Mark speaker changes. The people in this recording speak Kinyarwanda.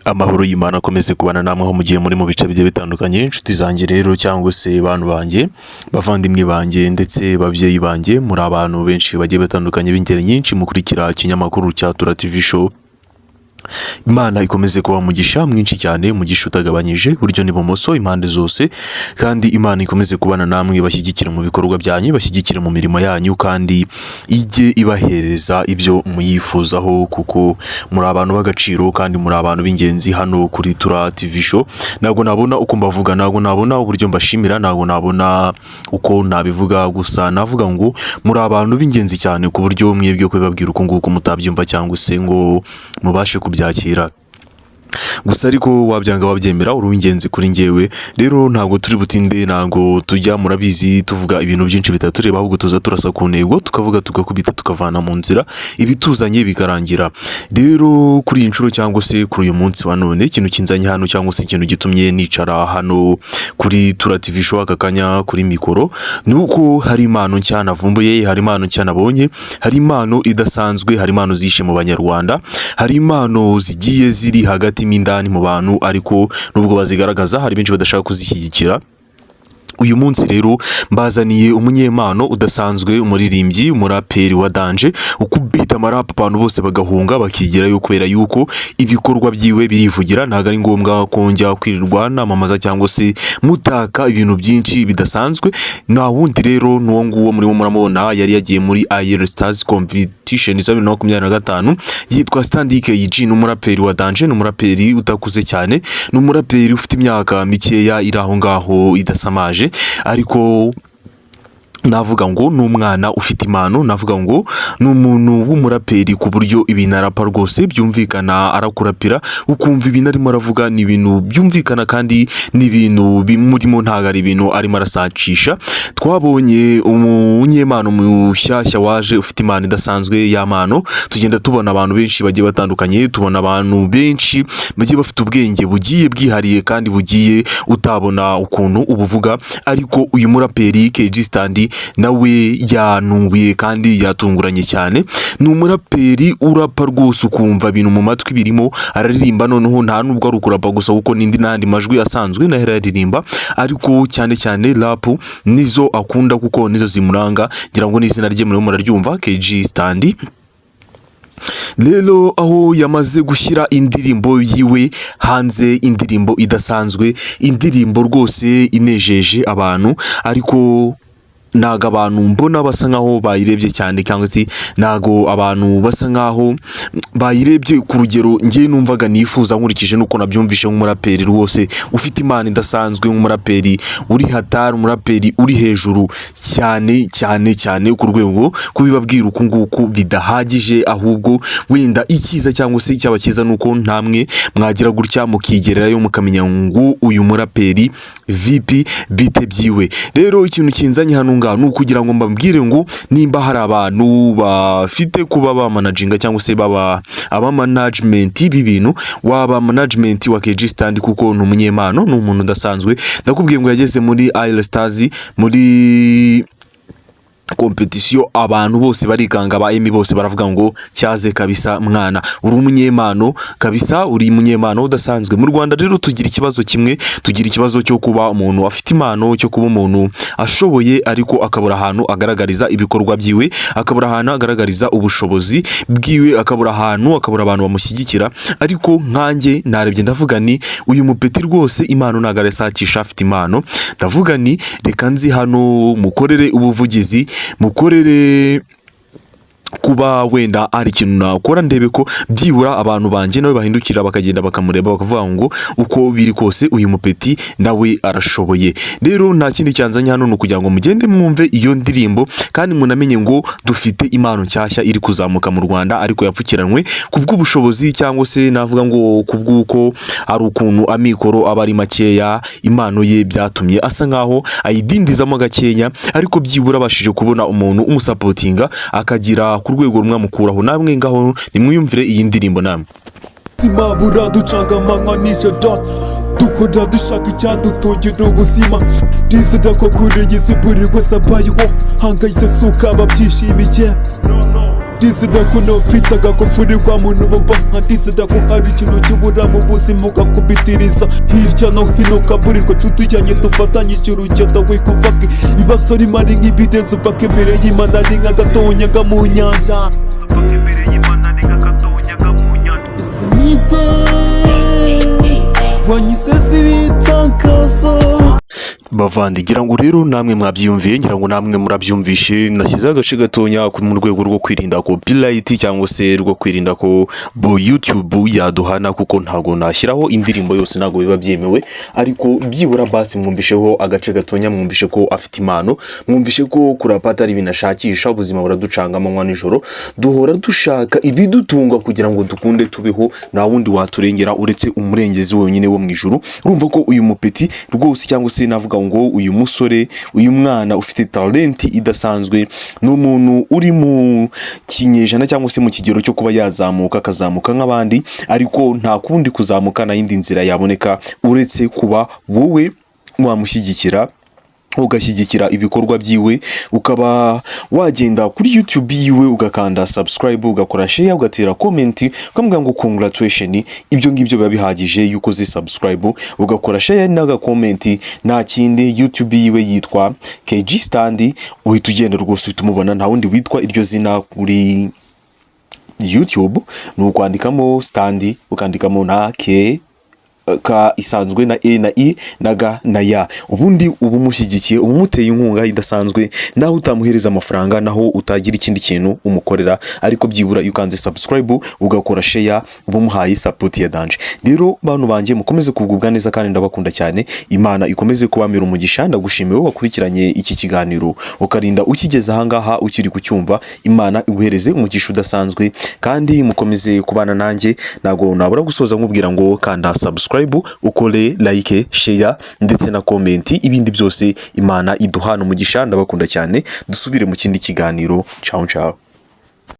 Speaker 1: Amahoro y'Imana akomeze kubana namwe aho mugiye muri mu bice bigiye bitandukanye. Inshuti zanjye rero, cyangwa se bantu banjye, bavandimwe banjye, ndetse babyeyi banjye, muri abantu benshi bagiye batandukanye b'ingeri nyinshi mukurikira ikinyamakuru cya Tura TV Show, Imana ikomeze kuba umugisha mwinshi cyane, umugisha utagabanyije iburyo n'ibumoso, impande zose. Kandi Imana ikomeze kubana namwe, bashyigikire mu bikorwa byanyu, bashyigikire mu mirimo yanyu, kandi ijye ibahereza ibyo muyifuzaho, kuko muri abantu b'agaciro kandi muri abantu b'ingenzi hano kuri Tura TV Show. Ntabwo nabona uko mbavuga, ntabwo nabona uburyo mbashimira, ntabwo nabona uko nabivuga. Gusa navuga ngo muri abantu b'ingenzi cyane, ku buryo mwebwe kubibabwira uko nguko mutabyumva cyangwa se ngo mubashe kubyakira. Gusa ariko wabyanga wabyemera, uri uw'ingenzi kuri njyewe. Rero ntabwo turi butinde, ntabwo tujya, murabizi, tuvuga ibintu byinshi bitatureba, ahubwo tuza turasa ku ntego, tukavuga, tugakubita, tukavana mu nzira ibituzanye bikarangira. Rero kuri iyi nshuro cyangwa se kuri uyu munsi wa none, ikintu kinzanye hano cyangwa se ikintu gitumye nicara hano kuri Tura TV Show aka kanya kuri mikoro, ni uko hari impano nshya navumbuye, hari impano nshya nabonye, hari impano idasanzwe, hari impano zishe mu Banyarwanda, hari impano zigiye ziri hagati mo indani mu bantu, ariko nubwo bazigaragaza hari benshi badashaka kuzishyigikira. Uyu munsi rero mbazaniye umunyempano udasanzwe, umuririmbyi, umuraperi wa danger, ukubita amarapa abantu bose bagahunga bakigirayo, kubera yuko ibikorwa byiwe birivugira. Ntabwo ari ngombwa ko njya kwirirwa namamaza cyangwa se mutaka ibintu byinshi bidasanzwe. Nta wundi rero, n'uwo nguwo murimo muramubona, yari yagiye muri Ayr Stars Competition za 2025, yitwa Standy KG. Ni umuraperi wa danger, ni umuraperi utakuze cyane, ni umuraperi ufite imyaka mikeya iri aho ngaho idasamaje, ariko navuga ngo ni umwana ufite impano, navuga ngo ni umuntu w'umuraperi ku buryo ibintu arapa rwose byumvikana. Arakurapira ukumva ibintu arimo aravuga ni ibintu byumvikana kandi ni ibintu bimurimo, ntabwo ari ibintu arimo arasacisha. Twabonye umunyempano mushyashya waje ufite impano idasanzwe y'amano, tugenda tubona abantu benshi bagiye batandukanye, tubona abantu benshi bagiye bafite ubwenge bugiye bwihariye kandi bugiye utabona ukuntu ubuvuga, ariko uyu muraperi KG Stand nawe yanubiye kandi yatunguranye cyane. Ni umuraperi urapa rwose ukumva ibintu mu matwi birimo araririmba. Noneho nta nubwo ari ukurapa gusa, kuko n'indi n'andi majwi asanzwe nayo araririmba, ariko cyane cyane rap nizo akunda kuko nizo zimuranga. Ngira ngo n'izina rye murimo muraryumva, KG Stand. Rero aho yamaze gushyira indirimbo yiwe hanze, indirimbo idasanzwe, indirimbo rwose inejeje abantu, ariko ntago abantu mbona basa nkaho bayirebye cyane, cyangwa se ntago abantu basa nkaho bayirebye ku rugero njye numvaga nifuza, nkurikije nuko nabyumvishe nk'umuraperi rwose ufite impano idasanzwe, nk'umuraperi uri hatari, umuraperi uri hejuru cyane cyane cyane, ku rwego kubibabwira uku nguku bidahagije. Ahubwo wenda icyiza cyangwa se icyaba cyiza nuko ntamwe mwagira gutya mukigererayo, mukamenya ngo uyu muraperi VP bite byiwe. Rero ikintu kinzanye hano ngaha ni ukugira ngo mbabwire ngo nimba hari abantu bafite kuba bamanaginga cyangwa se baba aba management b'ibintu, waba management wa KG Stand, kuko ni umunyempano, ni umuntu udasanzwe. Ndakubwiye ngo yageze muri Ayr Stars, muri competition, abantu bose barikanga, ba Emmy bose baravuga ngo cyaze kabisa, mwana uri umunyempano kabisa, uri umunyempano udasanzwe. Mu Rwanda rero tugira ikibazo kimwe, tugira ikibazo cyo kuba umuntu afite impano, cyo kuba umuntu ashoboye, ariko akabura ahantu agaragariza ibikorwa byiwe, akabura ahantu agaragariza ubushobozi bwiwe, akabura ahantu, akabura abantu bamushyigikira. Ariko nkanjye narebye ndavuga ni uyu mupeti rwose impano ntabwo arasakisha, afite impano. Ndavuga ni reka nzi hano mukorere ubuvugizi, mukorere kuba wenda hari ikintu nakora, ndebe ko byibura abantu banjye nawe bahindukira bakagenda bakamureba, bakavuga ngo uko biri kose uyu mupeti nawe arashoboye. Rero nta kindi cyanzanye hano, ni ukugira ngo mugende mwumve iyo ndirimbo kandi munamenye ngo dufite impano nshyashya iri kuzamuka mu Rwanda, ariko yapfukiranwe ku bw'ubushobozi, cyangwa se navuga ngo ku bw'uko ari ukuntu amikoro aba ari makeya. Impano ye byatumye asa nkaho ayidindizamo gakeya, ariko byibura abashije kubona umuntu umusapotinga akagira ku rwego rumwe amukuraho. Namwe ngaho nimwiyumvire iyi ndirimbo namwe.
Speaker 2: Ubuzima buraducanga amanywa nijoro, duhora dushaka icyadutungira ubuzima. Ndizera ko kuri iyi si buri wese abayeho hangayitse, si uko aba abyishimiye. Ndizera ko nawe ufite agakufuri kwa muntu bubaha. Ndizera ko hari ikintu cyubura mu buzima ukakubitiriza hirya no hino ukaburirwa. Nshuti yanjye, dufatanyije urugendo, wikuvake ibibazo rimari nk'ibirenze, uvake imbere y'Imana ari nk'agatonyaga mu nyanja. Ese ninde wanyiseze ibitangazo?
Speaker 1: Bavandi, ngira ngo rero namwe mwabyiyumviye, ngira ngo namwe murabyumvishe. Nashyizeho agace gatonya mu rwego rwo kwirinda copyright cyangwa se rwo kwirinda ko bo YouTube yaduhana, kuko ntago nashyiraho indirimbo yose, ntago biba byemewe. Ariko byibura basi mwumvisheho agace gatonya, mwumvishe ko afite impano, mwumvishe ko kurapa atari ibintu ashakisha. Ubuzima buraducanga amanywa nijoro, duhora dushaka ibidutunga kugira ngo dukunde tubeho. Nta wundi waturengera uretse umurengezi wenyine wo mu ijuru. Urumva ko uyu mupeti rwose, cyangwa se navuga ngo uyu musore, uyu mwana ufite talenti idasanzwe, ni umuntu uri mu kinyejana cyangwa se mu kigero cyo kuba yazamuka, akazamuka nk'abandi. Ariko nta kundi kuzamuka, nta yindi nzira yaboneka uretse kuba wowe wamushyigikira, ugashyigikira ibikorwa byiwe, ukaba wagenda kuri YouTube yiwe ugakanda subscribe, ugakora share, ugatera comment, ukamubwira ngo congratulation. Ibyo ngibyo biba bihagije. Iyo ukoze subscribe, ugakora share n'aga comment, nta kindi. YouTube yiwe yitwa KG Stand. Uhita ugenda rwose uhita umubona, nta wundi witwa iryo zina kuri YouTube. Ni ukwandikamo Stand, ukandikamo na K, K isanzwe, na E na I na G na Y. Ubundi uba umushyigikiye, uba umuteye inkunga idasanzwe. Naho utamuhereza amafaranga, naho utagira ikindi kintu umukorera, ariko byibura iyo ukanze subscribe, ugakora share, uba umuhaye support ya danger. Rero bantu banjye, mukomeze kugubwa neza kandi ndabakunda cyane. Imana ikomeze kubamira umugisha. Ndagushimiye wowe wakurikiranye iki kiganiro ukarinda ukigeze ahangaha ukiri kucyumva. Imana iguhereze umugisha udasanzwe kandi mukomeze kubana nanjye. Ntabwo nabura gusoza nkubwira ngo kanda subscribe, ukore like, share ndetse na comment. Ibindi byose Imana iduhana umugisha. Ndabakunda cyane, dusubire mu kindi kiganiro. Ciao ciao.